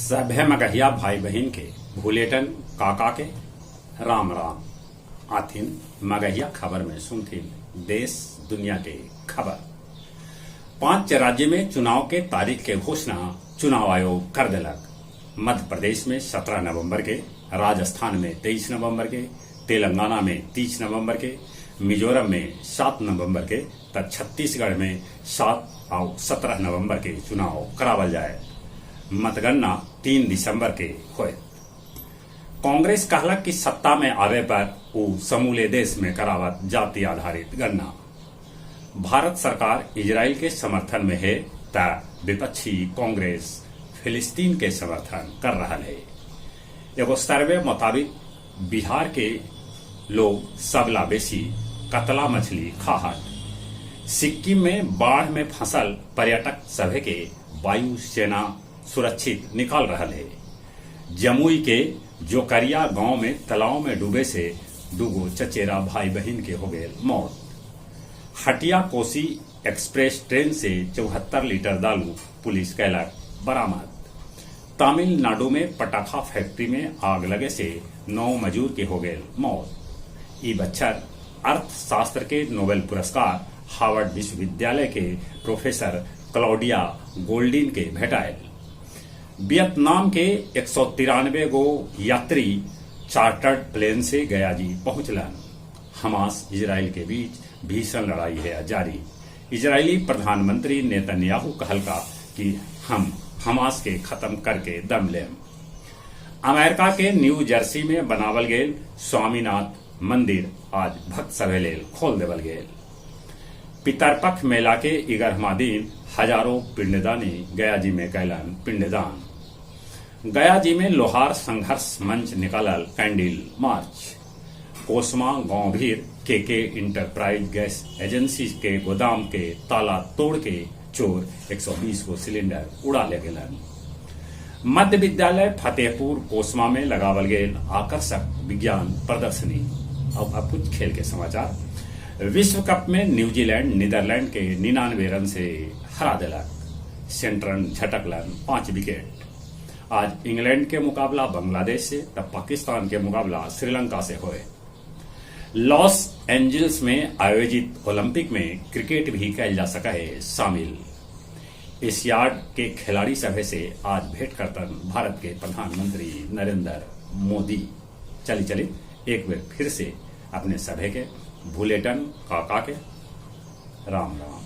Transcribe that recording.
सभे मगहिया भाई बहिन के भुलेटन काका के राम राम। आथिन मगहिया खबर में सुनथिन देश दुनिया के खबर। 5 राज्य में चुनाव के तारीख के घोषणा चुनाव आयोग कर देलक। मध्य प्रदेश में 17 नवंबर के, राजस्थान में 23 नवंबर के, तेलंगाना में 30 नवंबर के, मिजोरम में 7 नवंबर के त छत्तीसगढ़ में 7 आउ 17 नवंबर के चुनाव करावल जाए। मतगणना 3 दिसंबर के होयत। कांग्रेस कहलक कि सत्ता में आवे पर ऊ समूले देश में करावत जाति आधारित गणना। भारत सरकार इजराइल के समर्थन में हे त विपक्षी कांग्रेस फिलिस्तीन के समर्थन कर रहल हे। एगो सर्वे मुताबिक बिहार के लोग सबला बेसी कतला मछली खा हथ। सिक्किम में बाढ़ में फंसल पर्यटक सभे के वायु सेना सुरक्षित निकाल रहल हे। जमुई के जोकरिया गांव में तालाब में डूबे से दूगो चचेरा भाई बहिन के हो गेल मौत। हटिया कोसी एक्सप्रेस ट्रेन से 74 लीटर दारू पुलिस कैलक बरामद। तमिलनाडु में पटाखा फैक्ट्री में आग लगे से 9 मजूर के हो गेल मौत। ई बच्छर अर्थशास्त्र के नोबेल पुरस्कार हार्वर्ड विश्वविद्यालय के प्रोफेसर क्लॉडिया गोल्डिन के भेटायल। वियतनाम के 193 गो यात्री चार्टर्ड प्लेन से गया जी पहुंचलन। हमास इजराइल के बीच भीषण लड़ाई है जारी। इजरायली प्रधानमंत्री नेतन्याहू कहलका कि हम हमास के खत्म करके दम लेम। अमेरिका के न्यू जर्सी में बनावल गेल स्वामीनाथ मंदिर आज भक्त सभे लेल खोल देवल गेल। पितरपक्ष मेला के 11वां दिन हजारों पिंडदानी गया जी में कैलन पिंडदान। गया जी में लोहार संघर्ष मंच निकालल कैंडल मार्च। कोसमा गांव भीर के इंटरप्राइज गैस एजेंसी के गोदाम के ताला तोड़ के चोर 120 गो सिलेंडर उड़ा ले गेलन। मध्य विद्यालय फतेहपुर कोसमा में लगावल गेल आकर्षक विज्ञान प्रदर्शनी। अब कुछ खेल के समाचार। विश्व कप में न्यूजीलैंड नीदरलैंड के 99 रन से हरा देलक। सेंट्रन झटकलन 5 विकेट। आज इंग्लैंड के मुकाबला बांग्लादेश से तब पाकिस्तान के मुकाबला श्रीलंका से होए। लॉस एंजल्स में आयोजित ओलंपिक में क्रिकेट भी कैल जा सका है शामिल। एशियाड के खिलाड़ी सभे से आज भेंट करतन भारत के प्रधानमंत्री नरेंद्र मोदी। चली चली एक बार फिर से अपने सभे के भुलेटन काका के राम राम।